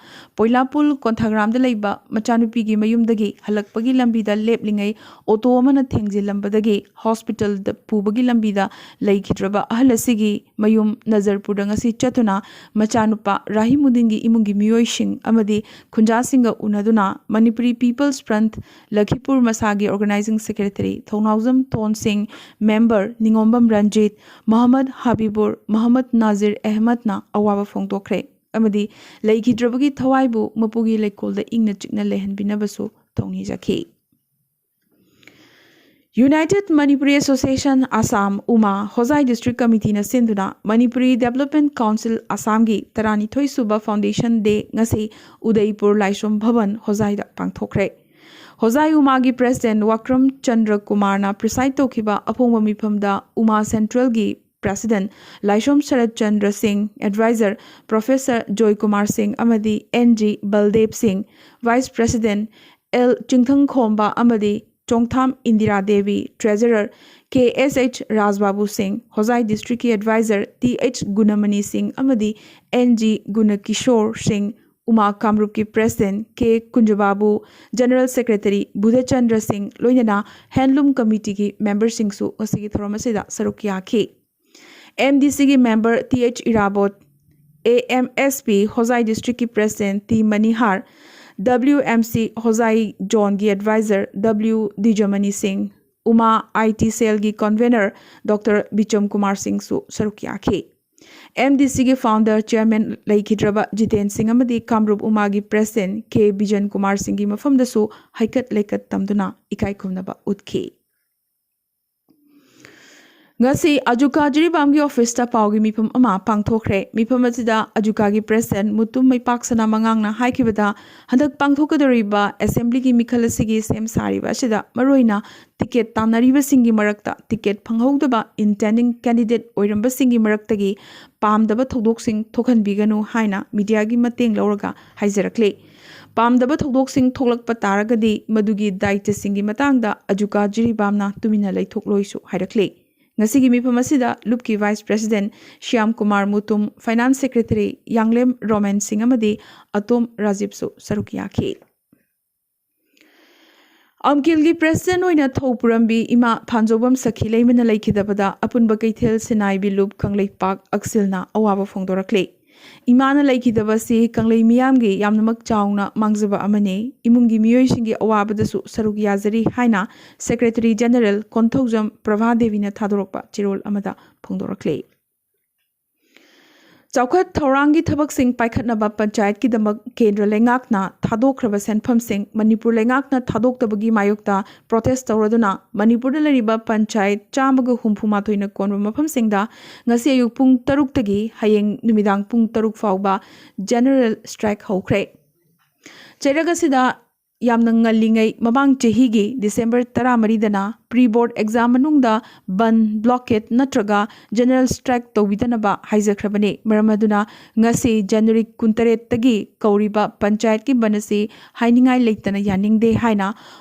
ꯄꯣꯏꯂꯥꯄꯨꯜ ꯀꯣꯟꯊꯒ꯭ꯔꯥꯝꯗ ꯂꯩꯕ ꯃꯆꯥꯅꯨꯄꯤꯒꯤ ꯃꯌꯨꯝꯗꯒꯤ ꯍꯜꯂꯛꯄꯒꯤ ꯂꯝꯕꯤꯗ ꯂꯦꯞꯂꯤꯉꯩ ꯑꯣꯇꯣ ꯑꯃꯅ ꯊꯦꯡꯖꯤꯜꯂꯝꯕꯗꯒꯤ ꯍꯣꯁꯄꯤꯇꯥꯜꯗ ꯄꯨꯕꯒꯤ ꯂꯝꯕꯤꯗ ꯂꯩꯈꯤꯗ꯭ꯔꯕ ꯑꯍꯜ ꯑꯁꯤꯒꯤ ꯃꯌꯨꯝ ꯅꯖꯔꯄꯨꯔꯗ ꯉꯁꯤ ꯆꯠꯇꯨꯅ ꯃꯆꯥꯅꯨꯄꯥ ꯔꯥꯍꯤꯃꯨꯗꯤꯟꯒꯤ ꯏꯃꯨꯡꯒꯤ ꯃꯤꯑꯣꯏꯁꯤꯡ ꯑꯃꯗꯤ ꯈꯨꯟꯖꯥꯁꯤꯡꯒ ꯎꯅꯗꯨꯅ ꯃꯅꯤꯄꯨꯔꯤ ꯄꯤꯄꯜꯁ ꯐ꯭ꯔꯟꯠ ꯂꯈꯤꯄꯨꯔ ꯃꯁꯥꯒꯤ ꯑꯣꯔꯒꯅꯥꯏꯖꯤꯡ ꯁꯦꯀ꯭ꯔꯦꯇꯔꯤ ꯊꯧꯅꯥꯎꯖꯝ ꯊꯣꯟ ꯁꯤꯡ, ꯃꯦꯝꯕꯔ ꯅꯤꯉꯣꯝꯕꯝ ꯔꯟꯖꯤꯠ, ꯃꯍꯝꯃꯗ ꯍꯥꯕꯤꯕꯨꯔ, ꯃꯍꯝꯃꯗ ꯅꯥꯖꯤꯔ ꯑꯍꯃꯗꯅ ꯑꯋꯥꯕ ꯐꯣꯡꯗꯣꯛꯈ꯭ꯔꯦ ꯑꯃꯗꯤ ꯂꯩꯈꯤꯗ꯭ꯔꯕꯒꯤ ꯊꯋꯥꯏꯕꯨ ꯃꯄꯨꯒꯤ ꯂꯩꯀꯣꯜꯗ ꯏꯪꯅ ꯆꯤꯛꯅ ꯂꯩꯍꯟꯕꯤꯅꯕꯁꯨ ꯊꯧꯅꯤꯖꯈꯤ꯫ ꯌꯨꯅꯥꯏꯇꯦꯗ ꯃꯅꯤꯄꯨꯔꯤ ꯑꯦꯁꯣꯁꯤꯌꯦꯁꯟ ꯑꯁꯥꯝ, ꯎꯃꯥ, ꯍꯣꯖꯥꯏ ꯗꯤꯁꯇ꯭ꯔꯤꯛ ꯀꯃꯤꯇꯤꯅ ꯁꯤꯟꯗꯨꯅ ꯃꯅꯤꯄꯨꯔꯤ ꯗꯦꯕꯂꯞꯃꯦꯟ ꯀꯥꯎꯟꯁꯤꯜ ꯑꯁꯥꯝꯒꯤ ꯇꯔꯥꯅꯤꯊꯣꯏ ꯁꯨꯕ ꯐꯥꯎꯟꯗꯦꯁꯟ ꯗꯦ ꯉꯁꯤ ꯎꯗꯩꯄꯨꯔ ꯂꯥꯏꯁ꯭ꯔꯝ ꯚꯕꯟ ꯍꯣꯖꯥꯏꯗ ꯄꯥꯡꯊꯣꯛꯈ꯭ꯔꯦ꯫ ꯍꯣꯖꯥꯏ ꯎꯃꯥꯒꯤ ꯄ꯭ꯔꯦꯁꯤꯗꯦꯟꯠ ꯋꯥꯀ꯭ꯔꯝ ꯆꯟꯗ꯭ꯔ ꯀꯨꯃꯥꯔꯅ ꯄ꯭ꯔꯤꯁꯥꯏꯗ ꯇꯧꯈꯤꯕ ꯑꯐꯣꯡꯕ ꯃꯤꯐꯝꯗ ꯎꯃꯥ ꯁꯦꯟꯇ꯭ꯔꯦꯜꯒꯤ ꯄ꯭ꯔꯦꯁꯤꯗꯦꯟꯠ ꯂꯥꯏꯁ꯭ꯔꯝ ꯁꯔꯠ ꯆꯟꯗ꯭ꯔ ꯁꯤꯡ, ꯑꯦꯗꯚꯥꯏꯖꯔ ꯄ꯭ꯔꯣꯐꯦꯁꯔ ꯖꯣꯏ ꯀꯨꯃꯥꯔ ꯁꯤꯡ ꯑꯃꯗꯤ ꯑꯦꯟ ꯖꯤ ꯕꯜꯗꯦꯕ ꯁꯤꯡ, ꯚꯥꯏꯁ ꯄ꯭ꯔꯦꯁꯤꯗꯦꯟꯠ ꯑꯦꯜ ꯆꯤꯡꯊꯪꯈꯣꯝꯕ ꯑꯃꯗꯤ ꯆꯣꯡꯊꯥꯝ ꯏꯟꯗꯤꯔꯥ ꯗꯦꯕꯤ, ꯇ꯭ꯔꯦꯖꯔꯔ ꯀꯦ ꯑꯦꯁ ꯑꯩꯆ ꯔꯥꯖꯕꯥꯕꯨ ꯁꯤꯡ, ꯍꯣꯖꯥꯏ ꯗꯤꯁꯇ꯭ꯔꯤꯛꯀꯤ ꯑꯦꯗꯚꯥꯏꯖꯔ ꯇꯤ ꯑꯩꯆ ꯒꯨꯅꯃꯅꯤ ꯁꯤꯡ ꯑꯃꯗꯤ ꯑꯦꯟ ꯖꯤ ꯒꯨꯅꯀꯤꯁꯣꯔ ꯁꯤꯡ, ꯎꯃꯥ ꯀꯥꯝꯔꯨꯞꯀꯤ ꯄ꯭ꯔꯦꯁꯤꯗꯦꯟꯠ ꯀꯦ ꯀꯨꯟꯖꯕꯥꯕꯨ, ꯖꯦꯅꯔꯦꯜ ꯁꯦꯀ꯭ꯔꯦꯇꯔꯤ ꯕꯨꯙꯆꯟꯗ꯭ꯔ ꯁꯤꯡ, ꯂꯣꯏꯅꯅ ꯍꯦꯟꯂꯨꯝ ꯀꯃꯤꯇꯤꯒꯤ ꯃꯦꯝꯕꯔꯁꯤꯡꯁꯨ ꯉꯁꯤꯒꯤ ꯊꯧꯔꯝ ꯑꯁꯤꯗ ꯁꯔꯨꯛ ꯌꯥꯈꯤ꯫ ꯑꯦꯝ ꯗꯤ ꯁꯤꯒꯤ member T H Irabot, A M S P Hojai ꯗꯤꯁꯇ꯭ꯔꯤꯛꯀꯤ president T Manihar, W M C Hojai ꯖꯣꯟꯒꯤ ꯑꯦꯗꯚꯥꯏꯖꯔ ꯗꯕ꯭ꯂꯤꯌꯨ ꯗꯤꯖꯃꯅꯤ ꯁꯤꯡ, ꯎꯃꯥ ꯑꯥꯏ ꯇꯤ ꯁꯦꯜꯒꯤ ꯀꯟꯚꯦꯅꯔ ꯗꯣꯛꯇꯔ ꯕꯤꯆꯝ ꯀꯨꯃꯥꯔ ꯁꯤꯡꯁꯨ ꯁꯔꯨꯛ ꯌꯥꯈꯤ꯫ ꯑꯦꯝ ꯗꯤ ꯁꯤꯒꯤ ꯐꯥꯎꯟꯗꯔ ꯆꯦꯌꯔꯃꯦꯟ ꯂꯩꯈꯤꯗ꯭ꯔꯕ ꯖꯤꯇꯦꯟ ꯁꯤꯡ ꯑꯃꯗꯤ ꯀꯥꯝꯔꯨꯞ ꯎꯃꯥꯒꯤ ꯄ꯭ꯔꯦꯁꯤꯗꯦꯟꯠ ꯀꯦ ꯕꯤꯖꯟ ꯀꯨꯃꯥꯔ ꯁꯤꯡꯒꯤ ꯃꯐꯝꯗꯁꯨ ꯍꯩꯀꯠ ꯂꯩꯀꯠ ꯇꯝꯗꯨꯅ ꯏꯀꯥꯏ ꯈꯨꯝꯅꯕ ꯎꯠꯈꯤ꯫ ꯉꯁꯤ ꯑꯖꯨꯀꯥ ꯖꯤꯔꯤꯕꯥꯝꯒꯤ ꯑꯣꯐꯤꯁꯇ ꯄꯥꯎꯒꯤ ꯃꯤꯐꯝ ꯑꯃ ꯄꯥꯡꯊꯣꯛꯈ꯭ꯔꯦ꯫ ꯃꯤꯐꯝ ꯑꯁꯤꯗ ꯑꯖꯨꯀꯥꯒꯤ ꯄ꯭ꯔꯦꯁꯤꯗꯦꯟꯠ ꯃꯨꯇꯨꯝ ꯃꯩꯄꯥꯛꯁꯅꯥ ꯃꯉꯥꯡꯅ ꯍꯥꯏꯈꯤꯕꯗ, ꯍꯟꯗꯛ ꯄꯥꯡꯊꯣꯛꯀꯗꯧꯔꯤꯕ ꯑꯦꯁꯦꯝꯕ꯭ꯂꯤꯒꯤ ꯃꯤꯈꯜ ꯑꯁꯤꯒꯤ ꯁꯦꯝ ꯁꯥꯔꯤꯕ ꯑꯁꯤꯗ ꯃꯔꯨꯑꯣꯏꯅ ꯇꯤꯀꯦꯠ ꯇꯥꯟꯅꯔꯤꯕꯁꯤꯡꯒꯤ ꯃꯔꯛꯇ ꯇꯤꯀꯦꯠ ꯐꯪꯍꯧꯗꯕ intending candidate ꯑꯣꯏꯔꯝꯕꯁꯤꯡꯒꯤ ꯃꯔꯛꯇꯒꯤ ꯄꯥꯝꯗꯕ ꯊꯧꯗꯣꯛꯁꯤꯡ ꯊꯣꯛꯍꯟꯕꯤꯒꯅꯨ ꯍꯥꯏꯅ ꯃꯤꯗꯤꯌꯥꯒꯤ ꯃꯇꯦꯡ ꯂꯧꯔꯒ ꯍꯥꯏꯖꯔꯛꯂꯤ꯫ ꯄꯥꯝꯗꯕ ꯊꯧꯗꯣꯛꯁꯤꯡ ꯊꯣꯛꯂꯛꯄ ꯇꯥꯔꯒꯗꯤ ꯃꯗꯨꯒꯤ ꯗꯥꯏꯇ꯭ꯌꯁꯤꯡꯒꯤ ꯃꯇꯥꯡꯗ ꯑꯖꯨꯀꯥ ꯖꯤꯔꯤꯕꯥꯝꯅ ꯇꯨꯃꯤꯟꯅ ꯂꯩꯊꯣꯛꯂꯣꯏꯁꯨ ꯍꯥꯏꯔꯛꯂꯤ꯫ ꯉꯁꯤꯒꯤ ꯃꯤꯐꯝ ꯑꯁꯤꯗ ꯂꯨꯞꯀꯤ vice president Shyam Kumar Mutum, finance secretary Yanglem Romen Singh ꯑꯃꯗꯤ ꯑꯇꯣꯝ ꯔꯥꯖꯤꯕꯁꯨ ꯁꯔꯨꯛ ꯌꯥꯈꯤ꯫ ꯑꯝꯀꯤꯜꯒꯤ ꯄ꯭ꯔꯦꯁꯤꯗꯦꯟꯠ ꯑꯣꯏꯅ ꯊꯧ ꯄꯨꯔꯝꯕꯤ ꯏꯃꯥ ꯐꯥꯟꯖꯧꯕꯝ ꯁꯈꯤ ꯂꯩꯃꯅ ꯂꯩꯈꯤꯗꯕꯗ ꯑꯄꯨꯟꯕ ꯀꯩꯊꯦꯜ ꯁꯤꯟꯅꯥꯏꯕꯤ ꯂꯨꯞ ꯀꯪꯂꯩꯄꯥꯛ ꯑꯛꯁꯤꯜꯅ ꯑꯋꯥꯕ ꯐꯣꯡꯗꯣꯔꯛꯂꯤ꯫ ꯏꯃꯥꯅ ꯂꯩꯈꯤꯗꯕ ꯑꯁꯤ ꯀꯪꯂꯩ ꯃꯤꯌꯥꯝꯒꯤ ꯌꯥꯝꯅꯃꯛ ꯆꯥꯎꯅ ꯃꯥꯡꯖꯕ ꯑꯃꯅꯤ꯫ ꯏꯃꯨꯡꯒꯤ ꯃꯤꯑꯣꯏꯁꯤꯡꯒꯤ ꯑꯋꯥꯕꯗꯁꯨ ꯁꯔꯨꯛ ꯌꯥꯖꯔꯤ ꯍꯥꯏꯅ ꯁꯦꯀ꯭ꯔꯦꯇꯔꯤ ꯖꯦꯅꯔꯦꯜ ꯀꯣꯟꯊꯧꯖꯝ ꯄ꯭ꯔꯚꯥꯗꯦꯕꯤꯅ ꯊꯥꯗꯣꯔꯛꯄ ꯆꯦꯔꯣꯜ ꯑꯃꯗ ꯐꯣꯡꯗꯣꯔꯛꯂꯤ꯫ ꯆꯥꯎꯈꯠ ꯊꯧꯔꯥꯡꯒꯤ ꯊꯕꯛꯁꯤꯡ ꯄꯥꯏꯈꯠꯅꯕ ꯄꯟꯆꯥꯌꯠꯀꯤꯗꯃꯛ ꯀꯦꯟꯗ꯭ꯔ ꯂꯩꯉꯥꯛꯅ ꯊꯥꯗꯣꯛꯈ꯭ꯔꯕ ꯁꯦꯟꯐꯝꯁꯤꯡ ꯃꯅꯤꯄꯨꯔ ꯂꯩꯉꯥꯛꯅ ꯊꯥꯗꯣꯛꯇꯕꯒꯤ ꯃꯥꯌꯣꯛꯇ ꯄ꯭ꯔꯣꯇꯦꯁ ꯇꯧꯔꯗꯨꯅ ꯃꯅꯤꯄꯨꯔꯗ ꯂꯩꯔꯤꯕ ꯄꯟꯆꯥꯌꯠ ꯆꯥꯝꯃꯒ ꯍꯨꯝꯐꯨ ꯃꯥꯊꯣꯏꯅ ꯀꯣꯟꯕ ꯃꯐꯝꯁꯤꯡꯗ ꯉꯁꯤ ꯑꯌꯨꯛ ꯄꯨꯡ ꯇꯔꯨꯛꯇꯒꯤ ꯍꯌꯦꯡ ꯅꯨꯃꯤꯗꯥꯡ ꯄꯨꯡ ꯇꯔꯨꯛ ꯐꯥꯎꯕ ꯖꯦꯅꯔꯦꯜ ꯁ꯭ꯇ꯭ꯔꯥꯏꯛ ꯍꯧꯈ꯭ꯔꯦ꯫ ꯆꯩꯔꯛ ꯑꯁꯤꯗ ꯌꯥꯝꯅ ꯉꯜꯂꯤꯉꯩ ꯃꯃꯥꯡ ꯆꯍꯤꯒꯤ ꯗꯤꯁꯦꯝꯕꯔ ꯇꯔꯥꯃꯔꯤꯗꯅ ꯄ꯭ꯔꯤ ꯕꯣꯔꯗ ꯑꯦꯛꯖꯥꯝ ꯃꯅꯨꯡꯗ ꯕꯟ, ꯕ꯭ꯂꯣꯀꯦꯠ ꯅꯠꯇ꯭ꯔꯒ ꯖꯦꯅꯔꯦꯜ ꯁ꯭ꯇ꯭ꯔꯥꯏꯛ ꯇꯧꯕꯤꯗꯅꯕ ꯍꯥꯏꯖꯈ꯭ꯔꯕꯅꯤ꯫ ꯃꯔꯝ ꯑꯗꯨꯅ ꯉꯁꯤ ꯖꯅꯋꯥꯔꯤ ꯀꯨꯟꯇꯔꯦꯠꯇꯒꯤ ꯀꯧꯔꯤꯕ ꯄꯟꯆꯥꯌꯠꯀꯤ ꯕꯟ ꯑꯁꯤ ꯍꯥꯏꯅꯤꯡꯉꯥꯏ ꯂꯩꯇꯅ ꯌꯥꯅꯤꯡꯗꯦ ꯍꯥꯏꯅ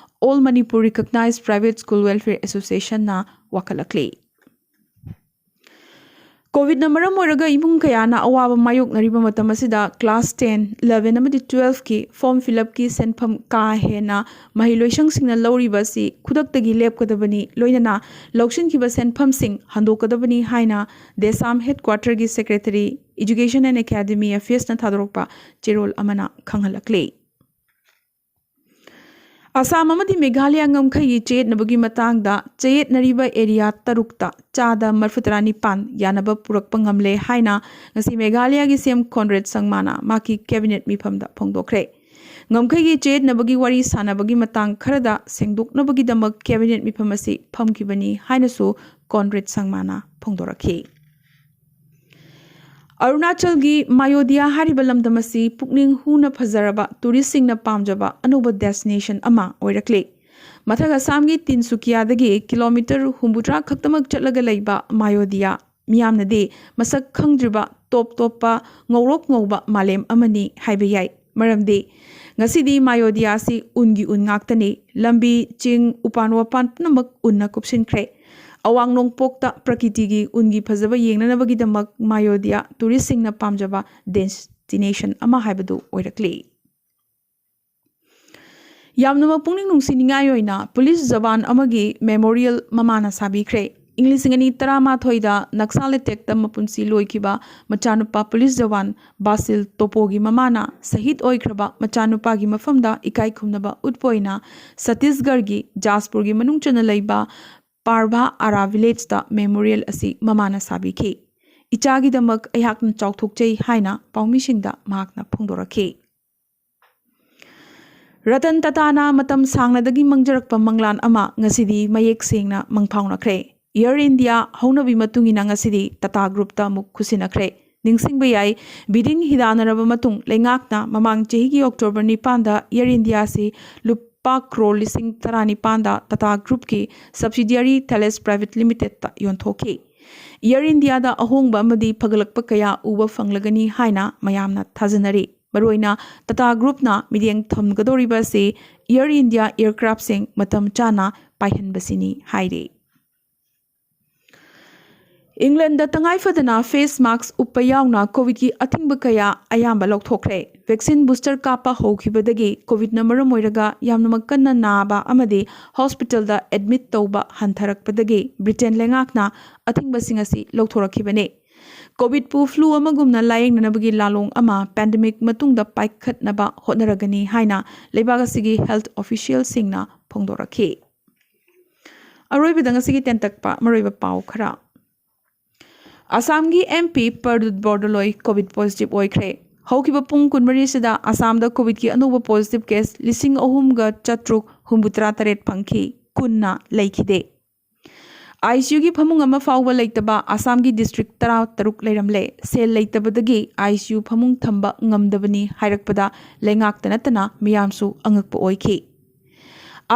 All Manipur Recognized Private School Welfare Associationꯅ ꯋꯥꯀꯠꯂꯛꯂꯤ꯫ ꯀꯣꯚꯤꯗꯅ ꯃꯔꯝ ꯑꯣꯏꯔꯒ ꯏꯃꯨꯡ ꯀꯌꯥꯅ ꯑꯋꯥꯕ ꯃꯥꯌꯣꯛꯅꯔꯤꯕ ꯃꯇꯝ ꯑꯁꯤꯗ class ten, eleven ꯑꯃꯗꯤ twelveꯀꯤ form fill upꯀꯤ ꯁꯦꯟꯐꯝ ꯀꯥ ꯍꯦꯟꯅ ꯃꯍꯩꯂꯣꯏꯁꯪꯁꯤꯡꯅ ꯂꯧꯔꯤꯕ ꯑꯁꯤ ꯈꯨꯗꯛꯇꯒꯤ ꯂꯦꯞꯀꯗꯕꯅꯤ, ꯂꯣꯏꯅꯅ ꯂꯧꯁꯤꯟꯈꯤꯕ ꯁꯦꯟꯐꯝꯁꯤꯡ ꯍꯟꯗꯣꯛꯀꯗꯕꯅꯤ ꯍꯥꯏꯅ DESAM headquarterꯒꯤ secretary, Education and Academy Affairsꯅ ꯊꯥꯗꯣꯔꯛꯄ ꯆꯦꯔꯣꯜ ꯑꯃꯅ ꯈꯪꯍꯜꯂꯛꯂꯤ꯫ ꯑꯁꯥꯝ ꯑꯃꯗꯤ ꯃꯦꯘꯥꯂꯌꯥ ꯉꯝꯈꯩꯒꯤ ꯆꯌꯦꯠꯅꯕꯒꯤ ꯃꯇꯥꯡꯗ ꯆꯌꯦꯠꯅꯔꯤꯕ ꯑꯦꯔꯤꯌꯥ ꯇꯔꯨꯛꯇ ꯆꯥꯗ ꯃꯔꯤꯐꯨꯇꯔꯥ ꯅꯤꯄꯥꯟ ꯌꯥꯅꯕ ꯄꯨꯔꯛꯄ ꯉꯝꯂꯦ ꯍꯥꯏꯅ ꯉꯁꯤ ꯃꯦꯘꯥꯂꯌꯥꯒꯤ ꯁꯤ ꯑꯦꯝ ꯀꯣꯟꯔꯦꯗ ꯁꯪꯃꯥꯅ ꯃꯍꯥꯛꯀꯤ ꯀꯦꯕꯤꯅꯦꯠ ꯃꯤꯐꯝꯗ ꯐꯣꯡꯗꯣꯛꯈ꯭ꯔꯦ꯫ ꯉꯝꯈꯩꯒꯤ ꯆꯌꯦꯠꯅꯕꯒꯤ ꯋꯥꯔꯤ ꯁꯥꯟꯅꯕꯒꯤ ꯃꯇꯥꯡ ꯈꯔꯗ ꯁꯦꯡꯗꯣꯛꯅꯕꯒꯤꯗꯃꯛ ꯀꯦꯕꯤꯅꯦꯠ ꯃꯤꯐꯝ ꯑꯁꯤ ꯐꯝꯈꯤꯕꯅꯤ ꯍꯥꯏꯅꯁꯨ ꯀꯣꯟꯔꯦꯗ ꯁꯪꯃꯥꯅ ꯐꯣꯡꯗꯣꯔꯛꯈꯤ꯫ ꯑꯔꯨꯅꯥꯆꯜꯒꯤ ꯃꯥꯌꯣꯗꯤꯌꯥ ꯍꯥꯏꯔꯤꯕ ꯂꯝꯗꯝ ꯑꯁꯤ ꯄꯨꯛꯅꯤꯡ ꯍꯨꯅ ꯐꯖꯔꯕ ꯇꯨꯔꯤꯁꯁꯤꯡꯅ ꯄꯥꯝꯖꯕ ꯑꯅꯧꯕ ꯗꯦꯁꯇꯤꯅꯦꯁꯟ ꯑꯃ ꯑꯣꯏꯔꯛꯂꯦ꯫ ꯃꯊꯛ ꯑꯁꯥꯝꯒꯤ ꯇꯤꯟꯁꯨꯀꯤꯌꯥꯗꯒꯤ ꯀꯤꯂꯣꯃꯤꯇꯔ ꯍꯨꯝꯐꯨꯇꯔꯥ ꯈꯛꯇꯃꯛ ꯆꯠꯂꯒ ꯂꯩꯕ ꯃꯥꯌꯣꯗꯤꯌꯥ ꯃꯤꯌꯥꯝꯅꯗꯤ ꯃꯁꯛ ꯈꯪꯗ꯭ꯔꯤꯕ ꯇꯣꯞ ꯇꯣꯞꯄ ꯉꯧꯔꯣꯛ ꯉꯧꯕ ꯃꯥꯂꯦꯝ ꯑꯃꯅꯤ ꯍꯥꯏꯕ ꯌꯥꯏ꯫ ꯃꯔꯝꯗꯤ ꯉꯁꯤꯗꯤ ꯃꯥꯌꯣꯗꯤꯌꯥ ꯑꯁꯤ ꯎꯟꯒꯤ ꯎꯟ ꯉꯥꯛꯇꯅꯤ꯫ ꯂꯝꯕꯤ, ꯆꯤꯡ, ꯎꯄꯥꯟ ꯋꯥꯄꯥꯟ ꯄꯨꯝꯅꯃꯛ ꯎꯟꯅ ꯀꯨꯞꯁꯤꯟꯈ꯭ꯔꯦ꯫ ꯑꯋꯥꯡ ꯅꯣꯡꯄꯣꯛꯇ ꯄ꯭ꯔꯀꯤꯇꯤꯒꯤ ꯎꯟꯒꯤ ꯐꯖꯕ ꯌꯦꯡꯅꯅꯕꯒꯤꯗꯃꯛ ꯃꯥꯌꯣꯗꯤꯌꯥ ꯇꯨꯔꯤꯁꯁꯤꯡꯅ ꯄꯥꯝꯖꯕ ꯗꯦꯁꯇꯤꯅꯦꯁꯟ ꯑꯃ ꯍꯥꯏꯕꯗꯨ ꯑꯣꯏꯔꯛꯂꯤ꯫ ꯌꯥꯝꯅꯃꯛ ꯄꯨꯛꯅꯤꯡ ꯅꯨꯡꯁꯤꯅꯤꯡꯉꯥꯏ ꯑꯣꯏꯅ ꯄꯨꯂꯤꯁ ꯖꯋꯥꯟ ꯑꯃꯒꯤ ꯃꯦꯃꯣꯔꯤꯌꯦꯜ ꯃꯃꯥꯅ ꯁꯥꯕꯤꯈ꯭ꯔꯦ꯫ ꯏꯪ ꯂꯤꯁꯤꯡ ꯑꯅꯤ ꯇꯔꯥꯃꯥꯊꯣꯏꯗ ꯅꯛꯁꯥꯜ ꯑꯦꯇꯦꯛꯇ ꯃꯄꯨꯟꯁꯤ ꯂꯣꯏꯈꯤꯕ ꯃꯆꯥꯅꯨꯄꯥ ꯄꯨꯂꯤꯁ ꯖꯋꯥꯟ ꯕꯥꯁꯤꯜ ꯇꯣꯄꯣꯒꯤ ꯃꯃꯥꯅ ꯁꯍꯤꯗ ꯑꯣꯏꯈ꯭ꯔꯕ ꯃꯆꯥꯅꯨꯄꯥꯒꯤ ꯃꯐꯝꯗ ꯏꯀꯥꯏ ꯈꯨꯝꯅꯕ ꯎꯠꯄ ꯑꯣꯏꯅ ꯁꯠꯇꯤꯁꯒꯔꯒꯤ ꯖꯥꯁꯄꯨꯔꯒꯤ ꯃꯅꯨꯡ ꯆꯟꯅ ꯂꯩꯕ ꯄꯥꯔꯚꯥ ꯑꯥꯔꯥ ꯚꯤꯂꯦꯖꯇ ꯃꯦꯃꯣꯔꯤꯌꯦꯜ ꯑꯁꯤ ꯃꯃꯥꯅ ꯁꯥꯕꯤꯈꯤ꯫ "ꯏꯆꯥꯒꯤꯗꯃꯛ ꯑꯩꯍꯥꯛꯅ ꯆꯥꯎꯊꯣꯛꯆꯩ" ꯍꯥꯏꯅ ꯄꯥꯎꯃꯤꯁꯤꯡꯗ ꯃꯍꯥꯛꯅ ꯐꯣꯡꯗꯣꯔꯛꯈꯤ꯫ ꯔꯇꯟ ꯇꯥꯇꯥꯅ ꯃꯇꯝ ꯁꯥꯡꯅꯗꯒꯤ ꯃꯪꯖꯔꯛꯄ ꯃꯪꯂꯥꯟ ꯑꯃ ꯉꯁꯤꯗꯤ ꯃꯌꯦꯛ ꯁꯦꯡꯅ ꯃꯪꯐꯥꯎꯅꯈ꯭ꯔꯦ꯫ ꯑꯦꯌꯔ ꯏꯟꯗꯤꯌꯥ ꯍꯧꯅꯕꯤ ꯃꯇꯨꯡ ꯏꯟꯅ ꯉꯁꯤꯗꯤ ꯇꯥꯇꯥ ꯒ꯭ꯔꯨꯞꯇ ꯑꯃꯨꯛ ꯈꯨꯠꯁꯤꯟꯅꯈ꯭ꯔꯦ꯫ ꯅꯤꯡꯁꯤꯡꯕ ꯌꯥꯏ, ꯕꯤꯗꯤꯡ ꯍꯤꯗꯥꯟꯅꯔꯕ ꯃꯇꯨꯡ ꯂꯩꯉꯥꯛꯅ ꯃꯃꯥꯡ ꯆꯍꯤꯒꯤ ꯑꯣꯛꯇꯣꯕꯔ ꯅꯤꯄꯥꯟꯗ ꯑꯦꯌꯔ ꯏꯟꯗꯤꯌꯥ ꯑꯁꯤ ꯂꯨꯄꯥ ꯀ꯭ꯔꯣꯔ ꯂꯤꯁꯤꯡ ꯇꯔꯥꯅꯤꯄꯥꯟꯗ ꯇꯥꯇꯥ ꯒ꯭ꯔꯨꯞꯀꯤ ꯁꯕꯁꯤꯗꯤꯌꯥꯔꯤ ꯊꯦꯂꯦꯁ ꯄ꯭ꯔꯥꯏꯚꯦꯠ ꯂꯤꯃꯤꯇꯦꯗꯇ ꯌꯣꯟꯊꯣꯛꯈꯤ꯫ ꯑꯦꯌꯔ ꯏꯟꯗꯤꯌꯥꯗ ꯑꯍꯣꯡꯕ ꯑꯃꯗꯤ ꯐꯒꯠꯂꯛꯄ ꯀꯌꯥ ꯎꯕ ꯐꯪꯂꯒꯅꯤ ꯍꯥꯏꯅ ꯃꯌꯥꯝꯅ ꯊꯥꯖꯅꯔꯤ꯫ ꯃꯔꯨꯑꯣꯏꯅ ꯇꯥꯇꯥ ꯒ꯭ꯔꯨꯞꯅ ꯃꯤꯠꯌꯦꯡ ꯊꯝꯒꯗꯧꯔꯤꯕ ꯑꯁꯤ ꯑꯦꯌꯔ ꯏꯟꯗꯤꯌꯥ ꯑꯦꯌꯔꯀ꯭ꯔꯥꯐꯁꯤꯡ ꯃꯇꯝ ꯆꯥꯅ ꯄꯥꯏꯍꯟꯕꯁꯤꯅꯤ ꯍꯥꯏꯔꯤ꯫ ꯏꯪꯂꯦꯟꯗ ꯇꯉꯥꯏ ꯐꯗꯅ ꯐꯦꯁ ꯃꯥꯛꯁ ꯎꯞꯄ ꯌꯥꯎꯅ ꯀꯣꯚꯤꯗꯀꯤ ꯑꯊꯤꯡꯕ ꯀꯌꯥ ꯑꯌꯥꯝꯕ ꯂꯧꯊꯣꯛꯈ꯭ꯔꯦ꯫ ꯚꯦꯛꯁꯤꯟ ꯕꯨꯁꯇꯔ ꯀꯥꯞꯄ ꯍꯧꯈꯤꯕꯗꯒꯤ ꯀꯣꯚꯤꯗꯅ ꯃꯔꯝ ꯑꯣꯏꯔꯒ ꯌꯥꯝꯅꯃꯛ ꯀꯟꯅ ꯅꯥꯕ ꯑꯃꯗꯤ ꯍꯣꯁꯄꯤꯇꯥꯜꯗ ꯑꯦꯗꯃꯤꯠ ꯇꯧꯕ ꯍꯟꯊꯔꯛꯄꯗꯒꯤ ꯕ꯭ꯔꯤꯇꯦꯟ ꯂꯩꯉꯥꯛꯅ ꯑꯊꯤꯡꯕꯁꯤꯡ ꯑꯁꯤ ꯂꯧꯊꯣꯔꯛꯈꯤꯕꯅꯤ꯫ ꯀꯣꯚꯤꯗꯄꯨ ꯐ꯭ꯂꯨ ꯑꯃꯒꯨꯝꯅ ꯂꯥꯌꯦꯡꯅꯅꯕꯒꯤ ꯂꯥꯂꯣꯡ ꯑꯃ ꯄꯦꯟꯗꯦꯃꯤꯛ ꯃꯇꯨꯡꯗ ꯄꯥꯏꯈꯠꯅꯕ ꯍꯣꯠꯅꯔꯒꯅꯤ ꯍꯥꯏꯅ ꯂꯩꯕꯥꯛ ꯑꯁꯤꯒꯤ ꯍꯦꯜꯊ ꯑꯣꯐꯤꯁꯤꯌꯦꯜꯁꯤꯡꯅ ꯐꯣꯡꯗꯣꯔꯛꯈꯤ꯫ ꯑꯔꯣꯏꯕꯗ ꯉꯁꯤꯒꯤ ꯇꯦꯟꯇꯛꯄ ꯃꯔꯨꯑꯣꯏꯕ ꯄꯥꯎ ꯈꯔ꯫ ꯑꯁꯥꯝꯒꯤ ꯑꯦꯝ ꯄꯤ ꯄ꯭ꯔꯗꯨꯠ ꯕꯣꯔꯗꯣꯂꯣꯏ ꯀꯣꯚꯤꯗ ꯄꯣꯖꯤꯇꯤꯚ ꯑꯣꯏꯈ꯭ꯔꯦ꯫ ꯍꯧꯈꯤꯕ ꯄꯨꯡ ꯀꯨꯟꯃꯔꯤꯁꯤꯗ ꯑꯁꯥꯝꯗ ꯀꯣꯚꯤꯗꯀꯤ ꯑꯅꯧꯕ ꯄꯣꯖꯤꯇꯤꯚ ꯀꯦꯁ ꯂꯤꯁꯤꯡ ꯑꯍꯨꯝꯒ ꯆꯥꯇ꯭ꯔꯨꯛ ꯍꯨꯝꯐꯨꯇꯔꯥ ꯇꯔꯦꯠ ꯐꯪꯈꯤ, ꯀꯨꯟꯅ ꯂꯩꯈꯤꯗꯦ꯫ ꯑꯥꯏ ꯁꯤ ꯌꯨꯒꯤ ꯐꯃꯨꯡ ꯑꯃ ꯐꯥꯎꯕ ꯂꯩꯇꯕ ꯑꯁꯥꯝꯒꯤ ꯗꯤꯁꯇ꯭ꯔꯤꯛ ꯇꯔꯥ ꯇꯔꯨꯛ ꯂꯩꯔꯝꯂꯦ꯫ ꯁꯦꯜ ꯂꯩꯇꯕꯗꯒꯤ ꯑꯥꯏ ꯁꯤ ꯌꯨ ꯐꯃꯨꯡ ꯊꯝꯕ ꯉꯝꯗꯕꯅꯤ ꯍꯥꯏꯔꯛꯄꯗ ꯂꯩꯉꯥꯛꯇ ꯅꯠꯇꯅ ꯃꯤꯌꯥꯝꯁꯨ ꯑꯉꯛꯄ ꯑꯣꯏꯈꯤ꯫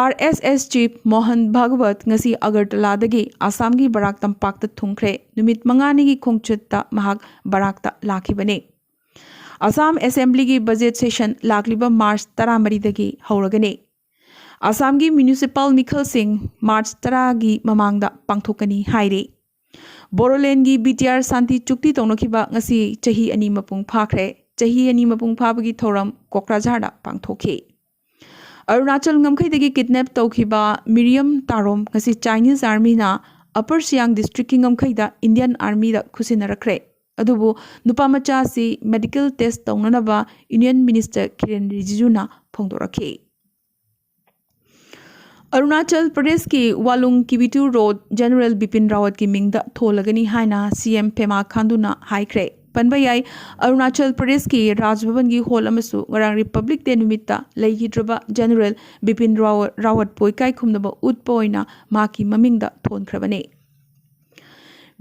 ꯑꯥꯔ ꯑꯦꯁ ꯑꯦꯁ ꯆꯤꯐ ꯃꯣꯍꯟ ꯚꯥꯒꯋꯠ ꯉꯁꯤ ꯑꯒꯔꯇꯂꯥꯗꯒꯤ ꯑꯁꯥꯝꯒꯤ ꯕꯔꯥꯛ ꯇꯝꯄꯥꯛꯇ ꯊꯨꯡꯈ꯭ꯔꯦ꯫ ꯅꯨꯃꯤꯠ ꯃꯉꯥꯅꯤꯒꯤ ꯈꯣꯡꯆꯠꯇ ꯃꯍꯥꯛ ꯕꯔꯥꯛꯇ ꯂꯥꯛꯈꯤꯕꯅꯤ꯫ ꯑꯁꯥꯝ ꯑꯦꯁꯦꯝꯕ꯭ꯂꯤꯒꯤ ꯕꯖꯦꯠ ꯁꯦꯁꯟ ꯂꯥꯛꯂꯤꯕ ꯃꯥꯔꯆ ꯇꯔꯥꯃꯔꯤꯗꯒꯤ ꯍꯧꯔꯒꯅꯤ꯫ ꯑꯁꯥꯝꯒꯤ ꯃ꯭ꯌꯨꯅꯤꯁꯤꯄꯥꯜ ꯃꯤꯈꯜꯁꯤꯡ ꯃꯥꯔꯆ ꯇꯔꯥꯒꯤ ꯃꯃꯥꯡꯗ ꯄꯥꯡꯊꯣꯛꯀꯅꯤ ꯍꯥꯏꯔꯤ꯫ ꯕꯣꯔꯣꯂꯦꯟꯒꯤ ꯕꯤ ꯇꯤ ꯑꯥꯔ ꯁꯥꯟꯇꯤ ꯆꯨꯛꯇꯤ ꯇꯧꯅꯈꯤꯕ ꯉꯁꯤ ꯆꯍꯤ ꯑꯅꯤ ꯃꯄꯨꯡ ꯐꯥꯈ꯭ꯔꯦ꯫ ꯆꯍꯤ ꯑꯅꯤ ꯃꯄꯨꯡ ꯐꯥꯕꯒꯤ ꯊꯧꯔꯝ ꯀꯣꯀ꯭ꯔꯥꯖꯥꯔꯗ ꯄꯥꯡꯊꯣꯛꯈꯤ꯫ ꯑꯔꯨꯅꯥꯆꯜ ꯉꯝꯈꯩꯗꯒꯤ ꯀꯤꯗꯅꯦꯞ ꯇꯧꯈꯤꯕ ꯃꯤꯔꯤꯌꯝ ꯇꯥꯔꯣꯝ ꯉꯁꯤ ꯆꯥꯏꯅꯤꯁ ꯑꯥꯔꯃꯤꯅ ꯑꯄꯔ ꯁꯤꯌꯥꯡ ꯗꯤꯁꯇ꯭ꯔꯤꯛꯀꯤ ꯉꯝꯈꯩꯗ ꯏꯟꯗꯤꯌꯟ ꯑꯥꯔꯃꯤꯗ ꯈꯨꯠꯁꯤꯟꯅꯔꯛꯈ꯭ꯔꯦ꯫ ꯑꯗꯨꯕꯨ ꯅꯨꯄꯥ ꯃꯆꯥ ꯑꯁꯤ ꯃꯦꯗꯤꯀꯦꯜ ꯇꯦꯁ ꯇꯧꯅꯅꯕ ꯌꯨꯅꯤꯌꯟ ꯃꯤꯅꯤꯁꯇꯔ ꯀꯤꯔꯦꯟ ꯔꯤꯖꯤꯖꯨꯅ ꯐꯣꯡꯗꯣꯔꯛꯈꯤ꯫ ꯑꯔꯨꯅꯥꯆꯜ ꯄ꯭ꯔꯗꯦꯁꯀꯤ ꯋꯥꯂꯨꯡ ꯀꯤꯕꯤꯇꯨ ꯔꯣꯗ ꯖꯦꯅꯔꯦꯜ ꯕꯤꯄꯤꯟ ꯔꯥꯋꯠꯀꯤ ꯃꯤꯡꯗ ꯊꯣꯜꯂꯒꯅꯤ ꯍꯥꯏꯅ ꯁꯤ ꯑꯦꯝ ꯄꯦꯃꯥ ꯈꯥꯟꯗꯨꯅ ꯍꯥꯏꯈ꯭ꯔꯦ꯫ ꯄꯟꯕ ꯌꯥꯏ, ꯑꯔꯨꯅꯥꯆꯜ ꯄ꯭ꯔꯗꯦꯁꯀꯤ ꯔꯥꯖ ꯚꯕꯟꯒꯤ ꯍꯣꯜ ꯑꯃꯁꯨ ꯉꯔꯥꯡ ꯔꯤꯄꯕ꯭ꯂꯤꯛ ꯗꯦ ꯅꯨꯃꯤꯠꯇ ꯂꯩꯈꯤꯗ꯭ꯔꯕ ꯖꯦꯅꯔꯦꯜ ꯕꯤꯄꯤꯟ ꯔꯥꯋ-, ꯔꯥꯋꯠꯄꯨ ꯏꯀꯥꯏ ꯈꯨꯝꯅꯕ ꯎꯠꯄ ꯑꯣꯏꯅ ꯃꯍꯥꯛꯀꯤ ꯃꯃꯤꯡꯗ ꯊꯣꯟꯈ꯭ꯔꯕꯅꯤ꯫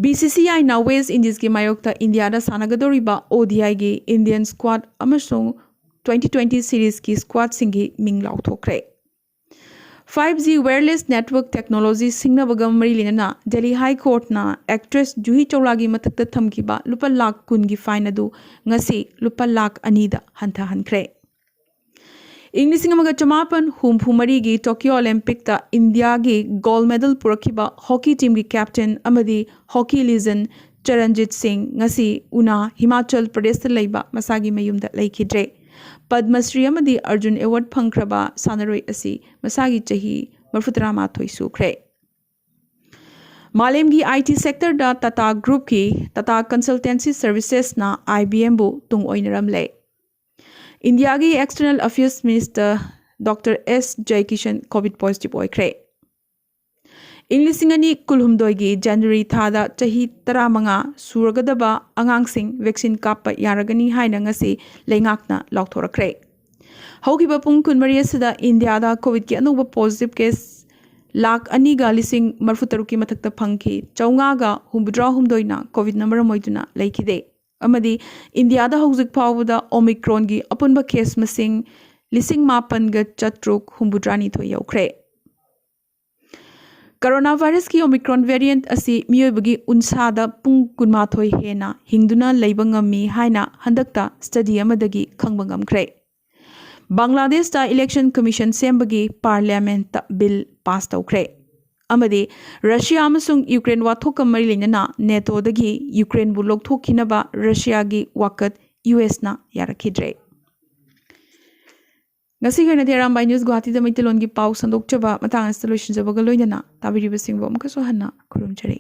ꯕꯤ ꯁꯤ ꯁꯤ ꯑꯥꯏꯅ ꯋꯦꯁ ꯏꯟꯗꯤꯖꯀꯤ ꯃꯥꯌꯣꯛꯇ ꯏꯟꯗꯤꯌꯥꯗ ꯁꯥꯟꯅꯒꯗꯧꯔꯤꯕ ꯑꯣ ꯗꯤ ꯑꯥꯏꯒꯤ ꯏꯟꯗꯤꯌꯟ ꯁ꯭ꯀ꯭ꯋꯥꯗ ꯑꯃꯁꯨꯡ ꯇ꯭ꯋꯦꯟꯇꯤ ꯇ꯭ꯋꯦꯟꯇꯤ ꯁꯤꯔꯤꯖꯀꯤ ꯁ꯭ꯀ꯭ꯋꯥꯗꯁꯤꯡꯒꯤ ꯃꯤꯡ ꯂꯥꯎꯊꯣꯛꯈ꯭ꯔꯦ꯫ Five G wireless network technology ꯁꯤꯡꯅꯕꯒ ꯃꯔꯤ ꯂꯩꯅꯅ ꯗꯦꯜꯂꯤ ꯍꯥꯏ ꯀꯣꯔꯠꯅ ꯑꯦꯛꯇ꯭ꯔꯦꯁ ꯖꯨꯍꯤ ꯆꯧꯂꯥꯒꯤ ꯃꯊꯛꯇ ꯊꯝꯈꯤꯕ ꯂꯨꯄꯥ ꯂꯥꯈ ꯀꯨꯟꯒꯤ ꯐꯥꯏꯟ ꯑꯗꯨ ꯉꯁꯤ ꯂꯨꯄꯥ ꯂꯥꯈ ꯑꯅꯤꯗ ꯍꯟꯊꯍꯟꯈ꯭ꯔꯦ꯫ ꯏꯪ ꯂꯤꯁꯤꯡ ꯑꯃꯒ ꯆꯃꯥꯄꯟ ꯍꯨꯝꯐꯨ ꯃꯔꯤꯒꯤ ꯇꯣꯀꯤꯌꯣ ꯑꯣꯂꯦꯝꯄꯤꯛꯇ ꯏꯟꯗꯤꯌꯥꯒꯤ ꯒꯣꯜꯗ ꯃꯦꯗꯜ ꯄꯨꯔꯛꯈꯤꯕ ꯍꯣꯀꯤ ꯇꯤꯝꯒꯤ ꯀꯦꯞꯇꯦꯟ ꯑꯃꯗꯤ ꯍꯣꯀꯤ ꯂꯤꯖꯦꯟ ꯆꯔꯟꯖꯤꯠ ꯁꯤꯡ ꯉꯁꯤ ꯎꯅꯥ, ꯍꯤꯃꯥꯆꯜ ꯄ꯭ꯔꯗꯦꯁꯇ ꯂꯩꯕ ꯃꯁꯥꯒꯤ ꯃꯌꯨꯝꯗ ꯂꯩꯈꯤꯗ꯭ꯔꯦ꯫ ꯄꯗꯃꯁ꯭ꯔꯤ ꯑꯃꯗꯤ ꯑꯔꯖꯨꯟ ꯑꯦꯋꯥꯔꯗ ꯐꯪꯈ꯭ꯔꯕ ꯁꯥꯟꯅꯔꯣꯏ ꯑꯁꯤ ꯃꯁꯥꯒꯤ ꯆꯍꯤ ꯃꯔꯤꯐꯨꯇꯔꯥꯃꯥꯊꯣꯏ ꯁꯨꯈ꯭ꯔꯦ꯫ ꯃꯥꯂꯦꯝꯒꯤ ꯑꯥꯏ ꯇꯤ ꯁꯦꯛꯇꯔꯗ ꯇꯥꯇꯥ ꯒ꯭ꯔꯨꯞꯀꯤ ꯇꯥꯇꯥ ꯀꯟꯁꯜꯇꯦꯟꯁꯤ ꯁꯔꯚꯤꯁꯦꯁꯅ ꯑꯥꯏ ꯕꯤ ꯑꯦꯝꯕꯨ ꯇꯨꯡ ꯑꯣꯏꯅꯔꯝꯂꯦ꯫ ꯏꯟꯗꯤꯌꯥꯒꯤ ꯑꯦꯛꯁꯇꯔꯅꯦꯜ ꯑꯐꯤꯌꯔꯁ ꯃꯤꯅꯤꯁꯇꯔ ꯗꯣꯛꯇꯔ ꯑꯦꯁ ꯖꯌꯀꯤꯁꯟ ꯀꯣꯚꯤꯗ ꯄꯣꯖꯤꯇꯤꯚ ꯑꯣꯏꯈ꯭ꯔꯦ꯫ ꯏꯪ ꯂꯤꯁꯤꯡ ꯑꯅꯤ ꯀꯨꯟꯍꯨꯝꯗꯣꯏꯒꯤ ꯖꯅꯋꯥꯔꯤ ꯊꯥꯗ ꯆꯍꯤ ꯇꯔꯥꯃꯉꯥ ꯁꯨꯔꯒꯗꯕ ꯑꯉꯥꯡꯁꯤꯡ vaccine ꯀꯥꯞꯄ ꯌꯥꯔꯒꯅꯤ ꯍꯥꯏꯅ ꯉꯁꯤ ꯂꯩꯉꯥꯛꯅ ꯂꯥꯎꯊꯣꯔꯛꯈ꯭ꯔꯦ꯫ ꯍꯧꯈꯤꯕ ꯄꯨꯡ ꯀꯨꯟꯃꯔꯤ ꯑꯁꯤꯗ ꯏꯟꯗꯤꯌꯥꯗ COVID-ꯀꯤ ꯑꯅꯧꯕ positive case ꯂꯥꯈ ꯑꯅꯤꯒ ꯂꯤꯁꯤꯡ ꯃꯔꯤꯐꯨ ꯇꯔꯨꯛꯀꯤ ꯃꯊꯛꯇ ꯐꯪꯈꯤ꯫ ꯆꯥꯝꯃꯉꯥꯒ ꯍꯨꯝꯐꯨꯇꯔꯥ ꯍꯨꯝꯗꯣꯏꯅ COVID-ꯅ ꯃꯔꯝ ꯑꯣꯏꯗꯨꯅ ꯂꯩꯈꯤꯗꯦ꯫ ꯑꯃꯗꯤ ꯏꯟꯗꯤꯌꯥꯗ ꯍꯧꯖꯤꯛ ꯐꯥꯎꯕꯗ Omicron-ꯒꯤ ꯑꯄꯨꯟꯕ case ꯃꯁꯤꯡ ꯂꯤꯁꯤꯡ ꯃꯥꯄꯟꯒ ꯆꯥꯇ꯭ꯔꯨꯛ ꯍꯨꯝꯐꯨꯇꯔꯥꯅꯤꯊꯣꯏ ꯌꯧꯈ꯭ꯔꯦ꯫ Corona virus-ꯀꯤ Omicron variant ꯑꯁꯤ ꯃꯤꯑꯣꯏꯕꯒꯤ ꯎꯟꯁꯥꯗ ꯄꯨꯡ ꯀꯨꯟꯃꯥꯊꯣꯏ ꯍꯦꯟꯅ ꯍꯤꯡꯗꯨꯅ ꯂꯩꯕ ꯉꯝꯃꯤ ꯍꯥꯏꯅ ꯍꯟꯗꯛꯇ study ꯑꯃꯗꯒꯤ ꯈꯪꯕ ꯉꯝꯈ꯭ꯔꯦ꯫ ꯕꯪꯒ꯭ꯂꯥꯗꯦꯁꯇ election commission ꯁꯦꯝꯕꯒꯤ parliament-ꯇ bill pass ꯇꯧꯈ꯭ꯔꯦ꯫ ꯑꯃꯗꯤ ꯔꯁꯤꯌꯥ ꯑꯃꯁꯨꯡ ꯌꯨꯀ꯭ꯔꯦꯟ ꯋꯥꯊꯣꯛꯀ ꯃꯔꯤ ꯂꯩꯅꯅ NATO-ꯗꯒꯤ ꯌꯨꯀ꯭ꯔꯦꯟꯕꯨ ꯂꯧꯊꯣꯛꯈꯤꯅꯕ ꯔꯁꯤꯌꯥꯒꯤ ꯋꯥꯀꯠ U S-ꯅ ꯌꯥꯔꯛꯈꯤꯗ꯭ꯔꯦ꯫ ꯉꯁꯤꯒꯤ ꯑꯣꯏꯅꯗꯤ ꯑꯔꯥꯝꯕꯥꯏ News ꯒꯨꯋꯥꯍꯥꯇꯤꯗ ꯃꯩꯇꯩꯂꯣꯟꯒꯤ ꯄꯥꯎ ꯁꯟꯗꯣꯛꯆꯕ ꯃꯇꯥꯡ ꯑꯁꯤꯗ ꯂꯣꯏꯁꯤꯟꯖꯕꯒ ꯂꯣꯏꯅꯅ ꯇꯥꯕꯤꯔꯤꯕꯁꯤꯡꯕꯨ ꯑꯃꯨꯛꯀꯁꯨ ꯍꯟꯅ ꯈꯨꯔꯨꯝꯖꯔꯤ꯫